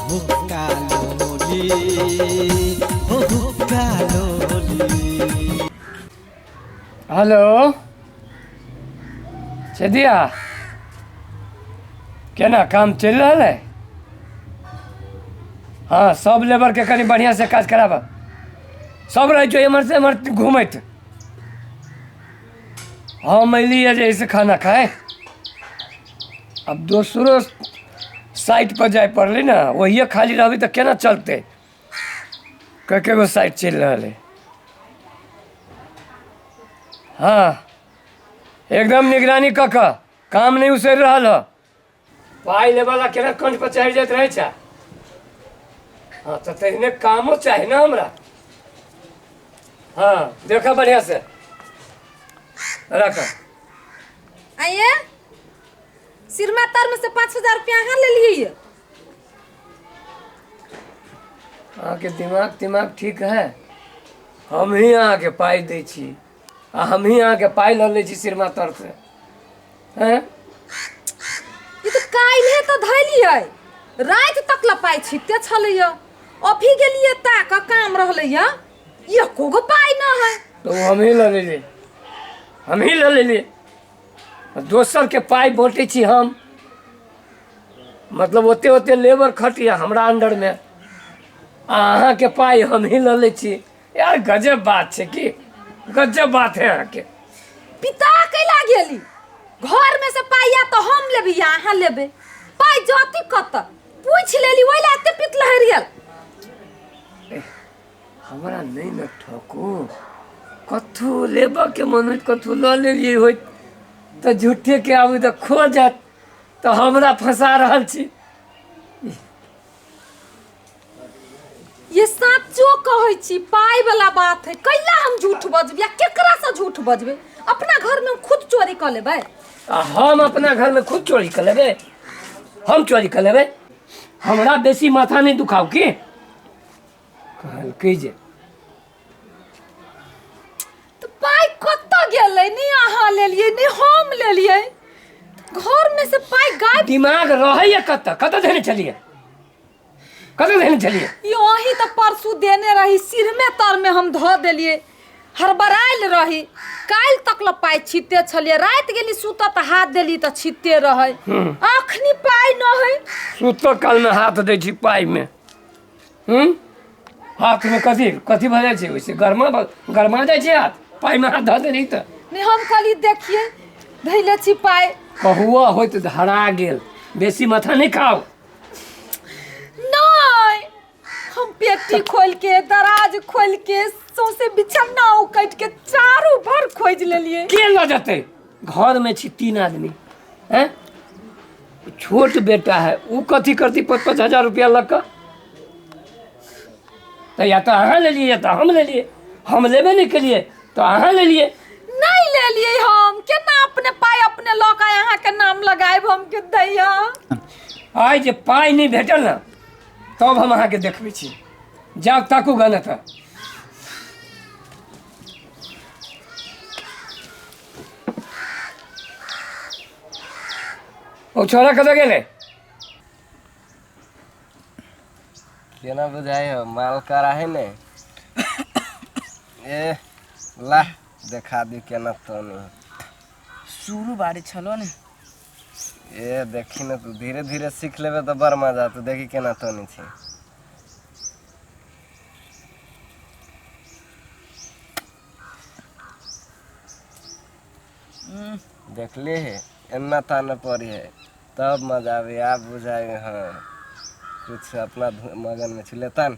हुक्का लोली हो हुक्का लोली। हेलो चेदिया, केना काम चलि रहल है? हाँ, सब लेबर के कनि बढ़िया से काज कराब। सब रहै छौ एम्हर से एम्हर घूमैत। हम अयलियै जे से खाना खाय, आब दोसरो साइड पर जाय पड़लै ने। ओहिए खाली रहबै तऽ केना चलतै? कै कै गो साइड चलि रहल है। हाँ, एकदम निगरानी कऽ कऽ काम नहि उसरि रहल ह। पाइ लेबऽ ला केना कंठ पर चढ़ि जाइत रहै छै। हाँ, तऽ तहिने कामो चाही ने हमरा। हाँ, देखऽ बढ़िया से रख। आइए सिरमा तर में से 5000 रुपया अहाँ लेलियै ये। अहाँके दिमाग तिमाग ठीक है? हम ही अहाँके पाइ दै छी आ हम ही अहाँके पाइ लऽ लै छी सिरमा तर से, हैं? ई तऽ काल्हे तऽ धैलियै, राति तक ला पाइ छिते छलैया। अभी गेलियै ताक काम रहलैया, एको गो पाइ न है। तऽ ओ हमही लऽ लेलियै, हमही लऽ लेलियै। दोसरके पाइ बाँटै छी हम। मतलब ओते ओते लेबर खटिया हमरा अंडरमे आ अहाँके पाइ हमही लऽ लै छी। यार, गजब बात छै की, गजब बात है अहाँके। पिता कैला गेली? घर में से पाइ आ तऽ हम लेबै या अहाँ लेबै? पाइ जती कत पूछि लेली, ओहि ला एते पित लहरि गेल। हमरा नहि ने ठकू। कथू लेबऽके मन होइत, कथू लऽ लेलियै होइत तऽ झूठेके आबू तऽ खो जायत, तऽ हमरा फंसा रहल छी। ये साचो कहै छी, पाइ वाला बात है। कैला हम झूठ बजबै या केकरा से झूठ बजबै? अपना घर में हम खुद चोरी कऽ लेबै। आ हम अपना घरमे खुद चोरी कऽ लेबै? हम चोरी कऽ लेबै? हमरा बेसी माथा नहि दुखाउ। की कहलकै जे तऽ पाइ कतऽ गेलै? नहि अहाँ लेलियै, नहि हम लेलियै। घर में से पाइ गायब। दिमाग रहैया कतऽ? कतऽ धेने छलियै? कतऽ धेने छलियै? यो अहीं तऽ परसू देने रही, सिरमे तरमे हम धऽ देलियै। हड़बड़ायल रही, काल्हि तक ल पाइ छिते छलियै। राति गेली सुतऽ तऽ हाथ देली तऽ छिते रहै। अखनी पाइ न है। सुतऽ कालमे हाथ दै छी पाइमे। हाथमे कथी कथी भऽ जाइ छै ओहिसँ? गरमा गरमा जाइ छै हाथ, पाइमे हाथ धऽ देली तऽ। नहि, हम कहली देखियै धैले छी पाइ। कहुआ होइत धरा गेल। बेसी माथा नहि खाउ। नहि, हम पेटी खोल के, दराज खोल के, सौंसे बिछौना उकट के चारू भर खोज लेलिए। के लऽ जेतै? घरमे छी तीन आदमी हैं। छोट बेटा है, ओ कथी करती 5-5 हजार रुपया लऽ कऽ? तऽ या तऽ अहाँ लेलियै या तऽ हम लेलियै। हम लेबे नहि केलियै तऽ अहाँ लेलियै। नहीं लेलिए हम। केना अपने पाई अपने लऽ के अहाँ के नाम लगायब हम के दैया? आइ जे पाइ नहि भेटल ने, तब हम अहाँके देखबै छी। जाउ, ताकू गने तऽ। ओ छोरा कतऽ गेलै? केना बुझाइ हो? माल करा है ने। ए ला, देखा दी केना तनी। शुरू बारी छलो ने। ए देखी ने, तू धीरे धीरे सीख लेबे तऽ बड़ मजा। तू देखी केना तनी छै। देखली है, एन्ना ताने पड़ी है तब मजा आबे। आब बुझाइ। हाँ, कुछ अपना मगन में छुले तन।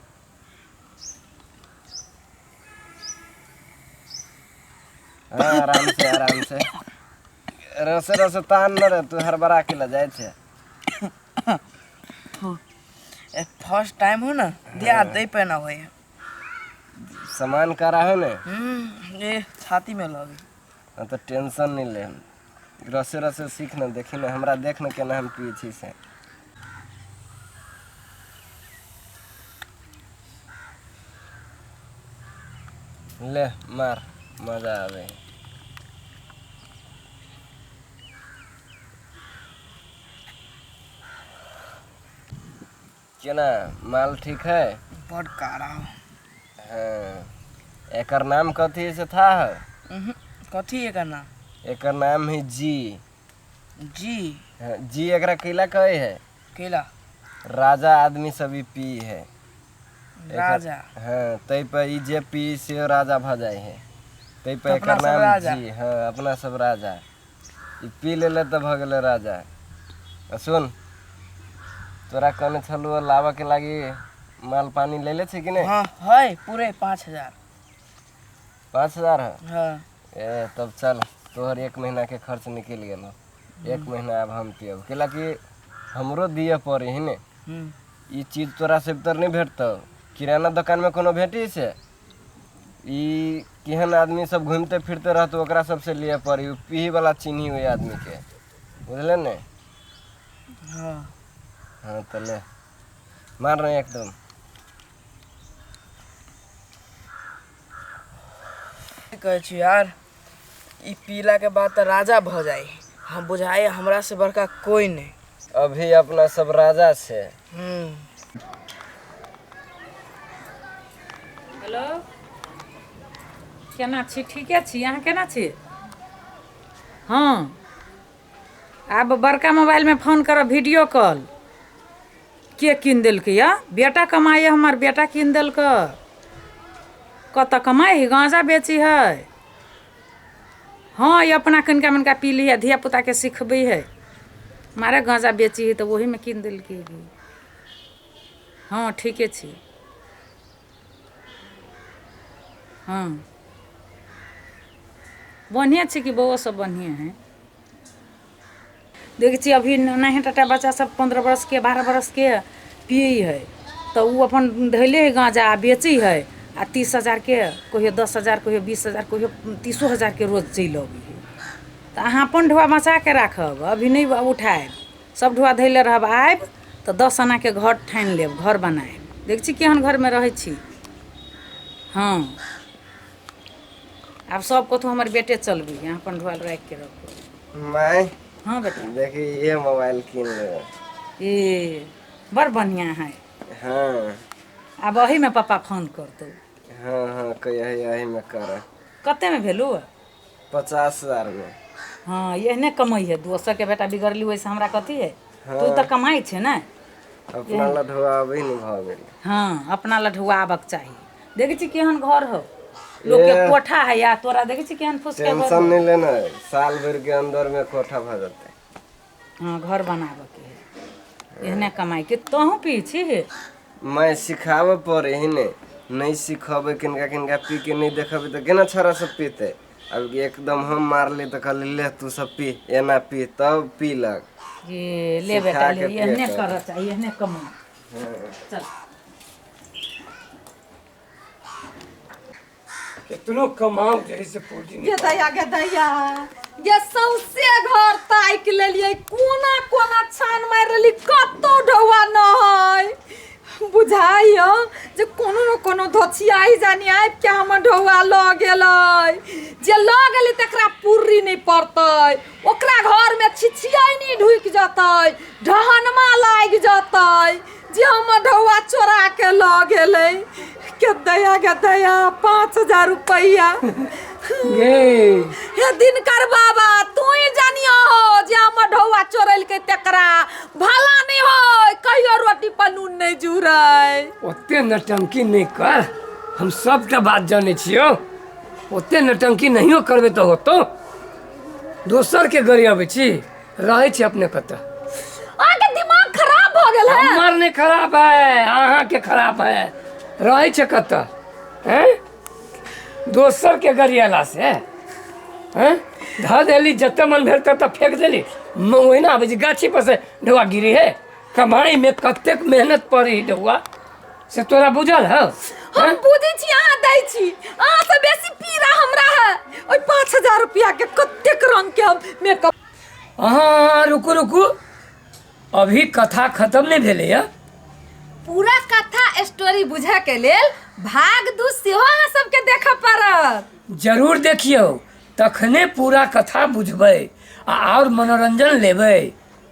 हाँ, आराम से, आराम से, रसे रसे तान न रे। तू हड़बड़ा के ले जाइ छै। फर्स्ट टाइम हो ना, ध्यान दे पे ना होए। सामान करा है ने। ये छाती में लगे। हाँ, तऽ टेंशन नहीं ले, रसे रसे सीख ने। देखी ने, हमरा देख ने केना हम पियै छी से। ले मार, मजा आवे। केना माल ठीक है? बड कारा हो। हाँ, एकर नाम कथी है से था है? उहुं, कथी एकर नाम? एकर नाम है जी। जी। हाँ, जी एकरा कैला कहे है? केला। राजा आदमी सब ई पी है। राजा। हाँ, तै पर ई जे पी से राजा भ जाए है, तै पर तऽ अपना एकर सब नाम राजा। जी। हाँ, अपना सब राजा। ई पी लेले तऽ भऽ गेलै राजा। आ सुन, तोरा कहने छलू लाबऽ के लागी माल पानी लेले छै कि नहि? हाँ है, पूरे 5000। 5000 है? हाँ। ए तब चल, तोहर 1 महीना के खर्च निकलि गेलो। 1 महीना आब हम पियब, कैला कि हमरो दिअ पड़े है ने। ई चीज तोरा से तर नहीं भेटतौ, किराना दोकान में कोनो भेटी से। ई केहन आदमी सब घूमते फिरते रहतो ओकरा सबसे लिए पड़ी, उ पीही वाला चिन्ही ओहि आदमी के, बुझले ने? हाँ। हाँ तो ले, मार रहे एकदम। कहै छी यार, ई पीला के बाद तऽ राजा भऽ जाइ, हम बुझाइ हमरा से बड़का कोई नहीं। अभी अपना सब राजा छे। हेलो, केना छी? ठीके छी, अहाँ केना छी? हाँ, आब बड़का मोबाइलमे फोन करब, वीडियो कॉल। के कीन देलकै या? बेटा कमाइ हमर बेटा कीन देलकै। कतऽ कमाइ है? गाँजा बेची है। हाँ, ई अपना कनिका मनिका पी ली है, धियापुताके सिखबै है। मारे गाँजा बेची है तऽ ओहीमे कीन देलकै। हाँ, ठीके छी। हाँ, बढ़िएँ छै कि बौओ सब बढ़िएँ है। देखै छियै अभी नन्हे टाटा बच्चा सब 15 बरसके 12 बरसके पियै है, तऽ ओ अपन धैले है गाँजा आ बेचै है, आ 30,000 के कहियो 10,000 कहियो 20,000 कहियो 30,000 के रोज चलि अबै है। तऽ अहाँ अपन ढोआ बचा के राखब, अभी नहि उठायब, सब ढोआ धैले रहब। आयब तऽ 10 आनाके घर ठानि लेब, घर बनायब। देखै छी केहन घरमे रहै छी। हाँ, आब सब कथु हमर बेटे चलबै, अहाँ अपन ढोआ राखिके रखू। माय। हाँ बेटा। देखी ये मोबाइल कीन ले। ए बड़ बढ़िआँ है। हाँ। आब एहीमे पप्पा फोन करतौ। हाँ हाँ, कहिया यही में कर। कतेमे भेलू? 50,000 में। हाँ, एहने कमाइ है। दोसरके बेटा बिगड़ली ओहिसँ हमरा कथी है? हाँ। तू तऽ कमाइ छै ने। अपना लढुआ अभी नहीं भऽ गेल। हाँ, अपना लढुआ आबक चाही। देखै छी केहन घर हो, लोकके कोठा है, या तोरा देखै छी केहन फूसके घर टेंशन हो। नहीं लेना है, साल भर के अंदर में कोठा भऽ जेतै। हाँ, घर बनाबऽके है, एहने कमाइ के। तोहूँ पी छी हे? मैं सिखाबऽ पड़े ही ने, नहीं सिखबै किनका किनका पी के नहीं देखबै तऽ केना छोरा सब पीते? अब एकदम हम मारली तऽ कहली ले तू सब पी, एना पी तब पीलक। ये ले सिखा बेटा के ले, पिए एहने के। करऽ चाही, एहने कमा। चल। कितनो कमाउ जे से पूंजी गे दैया, गे दैया, गे सौंसे घर ताकि लेलियै, कोना कोना छान मारि लेली, कतौ ढौआ न है। बुझाइय जे कोनो न कोनो धोछियाही जानी आबि के हमर ढौआ लऽ गेलै। जे लऽ गेलै तकरा पुर्री नहि पड़तै, ओकरा घरमे छिछियैनी ढुकि जेतै, ढहनमा लागि जेतै जे हमर ढौआ चोरा के लऽ गेलै। के दया, गे दया, 5000 रुपैआ। गे हे दिनकर बाबा, तू ही जानियो हो जे हमर ढौआ चोरेलकै तकरा भला नहीं हो, कहियो रोटी पर नून नहीं जुड़ै। ओते नटंकी नहि कर, हम सबटा बात जानै छियौ। ओते नटंकी नहियो करबै तऽ होतौ। दोसरके गरियाबै छी, रहै छी अपने कतऽ? अहाँके दिमाग खराब भऽ गेल है। हमर नहि खराब है, अहाँके खराब है। रहै छै कतऽ हैं? दोसरके गरियला से हैं धऽ देली, जते मन भेल तते फेंक देली। ओहिना आबै छै गाछी पर से ढौआ गिरी है। कमाई में कतेक मेहनत पड़ी ढौआ से तोरा बुझल हौ? हम बुझै छी, अहाँ दै छी, अहाँ से बेसी पीड़ा हमरा है। ओहि 5000 रुपया के कतेक रंग के हम मेकअप। अहाँ रुकू रुकू, अभी कथा खत्म नहि भेलैया। पूरा कथा स्टोरी बुझऽ के लेल भाग 2 सेहो अहाँ सबके देखऽ पड़त। जरूर देखियौ, तखने पूरा कथा बुझबै आ आओर मनोरंजन लेबै।